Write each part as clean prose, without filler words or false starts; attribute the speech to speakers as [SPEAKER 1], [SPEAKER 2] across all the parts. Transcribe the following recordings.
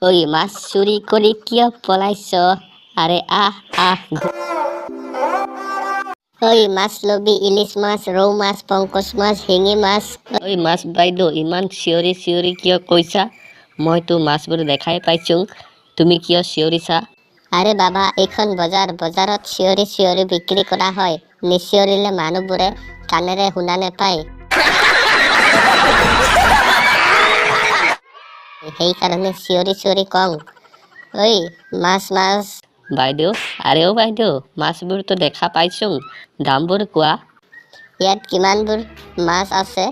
[SPEAKER 1] ঐ মাছ চুৰি কৰি কিয় পলাইছ? আৰে আহ আহ। ঐ মাছ লবি? ইলিছ মাছ, ৰৌ মাছ, পংকজ মাছ, শিঙি মাছ।
[SPEAKER 2] ঐ মাছ বাইদেউ, ইমান চিঞৰি চিঞৰি কিয় কৈছা? মইতো মাছবোৰ দেখাই পাইছোঁ, তুমি কিয় চিঞৰিছা?
[SPEAKER 1] আৰে বাবা, এইখন বজাৰ, বজাৰত চিঞৰি চিঞৰি বিক্ৰী কৰা হয়। নিচিঞৰিলে মানুহবোৰে কাণেৰে শুনা নেপায়, সেইকাৰণে চিঞৰি চিঞৰি কওঁ। ঐ মাছ মাছ।
[SPEAKER 2] বাইদেউ, আৰে অ' বাইদেউ, মাছবোৰতো দেখা পাইছোঁ, দামবোৰ কোৱা।
[SPEAKER 1] ইয়াত কিমানবোৰ মাছ আছে,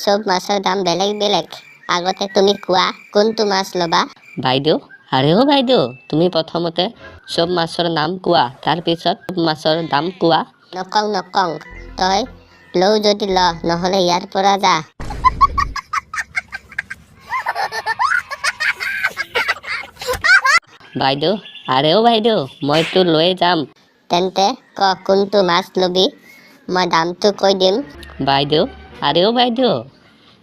[SPEAKER 1] চব মাছৰ দাম বেলেগ বেলেগ। আগতে তুমি কোৱা, কোনটো মাছ ল'বা?
[SPEAKER 2] বাইদেউ, আৰে অ' বাইদেউ, তুমি প্ৰথমতে চব মাছৰ নাম কোৱা, তাৰপিছত মাছৰ দাম কোৱা।
[SPEAKER 1] নকওঁ নকওঁ, তই লও যদি ল, নহ'লে ইয়াৰ পৰা যা।
[SPEAKER 2] বাইদেউ, আৰে অ' বাইদেউ, মইতো লৈয়ে যাম।
[SPEAKER 1] তেন্তে ক, কোনটো মাছ ল'বি? মই দামটো কৈ দিম।
[SPEAKER 2] বাইদেউ, আৰে অ' বাইদেউ,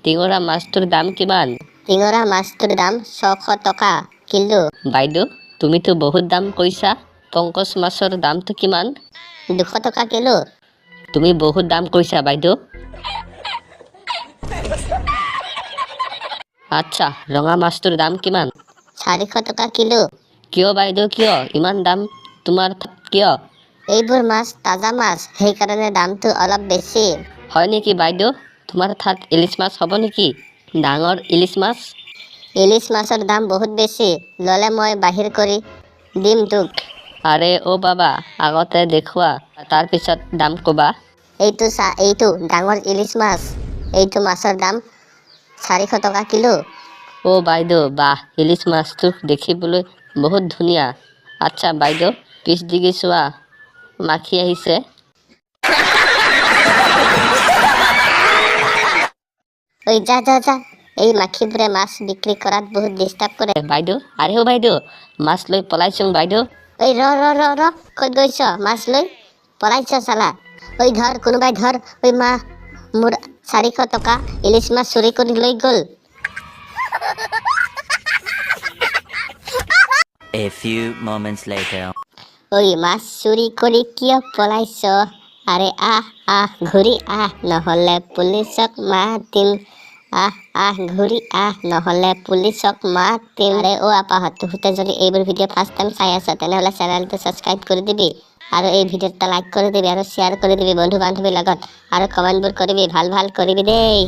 [SPEAKER 2] টিঙৰা মাছটোৰ দাম কিমান?
[SPEAKER 1] টিঙৰা মাছটোৰ দাম 600 টকা কিলো।
[SPEAKER 2] বাইদেউ, তুমিতো বহুত দাম কৈছা, পংকজ মাছৰ দামটো কিমান?
[SPEAKER 1] 200 টকা কিলো।
[SPEAKER 2] তুমি বহুত দাম কৈছা বাইদেউ। আচ্ছা, ৰঙা মাছটোৰ দাম কিমান?
[SPEAKER 1] 400 টকা কিলো।
[SPEAKER 2] কিয় বাইদেউ, কিয় ইমান দাম তোমাৰ তাত, কিয়?
[SPEAKER 1] এইবোৰ মাছ তাজা মাছ, সেইকাৰণে দামটো অলপ বেছি।
[SPEAKER 2] হয় নেকি বাইদেউ? তোমাৰ তাত ইলিছ মাছ হ'ব নেকি, ডাঙৰ ইলিছ মাছ?
[SPEAKER 1] ইলিছ মাছৰ দাম বহুত বেছি, ল'লে মই বাহিৰ কৰি দিম তোক।
[SPEAKER 2] আৰে অ' বাবা, আগতে দেখুওৱা, তাৰপিছত দাম ক'বা।
[SPEAKER 1] এইটো চা, এইটো ডাঙৰ ইলিছ মাছ, এইটো মাছৰ দাম 400 টকা কিলো।
[SPEAKER 2] অ' বাইদেউ বাহ, ইলিছ মাছটো দেখিবলৈ বহুত ধুনীয়া। আচ্ছা বাইদেউ, পিছ দিগি চোৱা, মাখি আহিছে।
[SPEAKER 1] ঐ যা যা যা, এই মাখিবোৰে মাছ বিক্ৰী কৰাত বহুত ডিষ্টাৰ্ব কৰে।
[SPEAKER 2] বাইদেউ, আৰে অ' বাইদেউ, মাছ লৈ পলাইছোং বাইদেউ।
[SPEAKER 1] ঐ ৰ ৰ ৰ ৰ, ক'ত গৈছ মাছ লৈ পলাইছ চালা? ঐ ধৰ, কোনোবাই ধৰ। ঐ মা, মোৰ 400 টকা ইলিছ মাছ চুৰি কৰি লৈ গ'ল।
[SPEAKER 3] A few moments later.
[SPEAKER 1] ঐ মাছ চুৰি কৰি কিয় পলাইছ? আৰে আহ আহ, ঘূৰি আহ, নহ'লে পুলিচক মাতিম। আহ আহ, ঘূৰি আহ, নহ'লে পুলিচক মাতিম। আৰে অ' আপাহত, তহঁতে যদি এইবোৰ ভিডিঅ' ফাৰ্ষ্ট টাইম চাই আছ, তেনেহ'লে চেনেলটো ছাবস্ক্ৰাইব কৰি দিবি আৰু এই ভিডিঅ'ত এটা লাইক কৰি দিবি আৰু শ্বেয়াৰ কৰি দিবি বন্ধু বান্ধৱীৰ লগত, আৰু কমেণ্টবোৰ কৰিবি, ভাল ভাল কৰিবি দেই।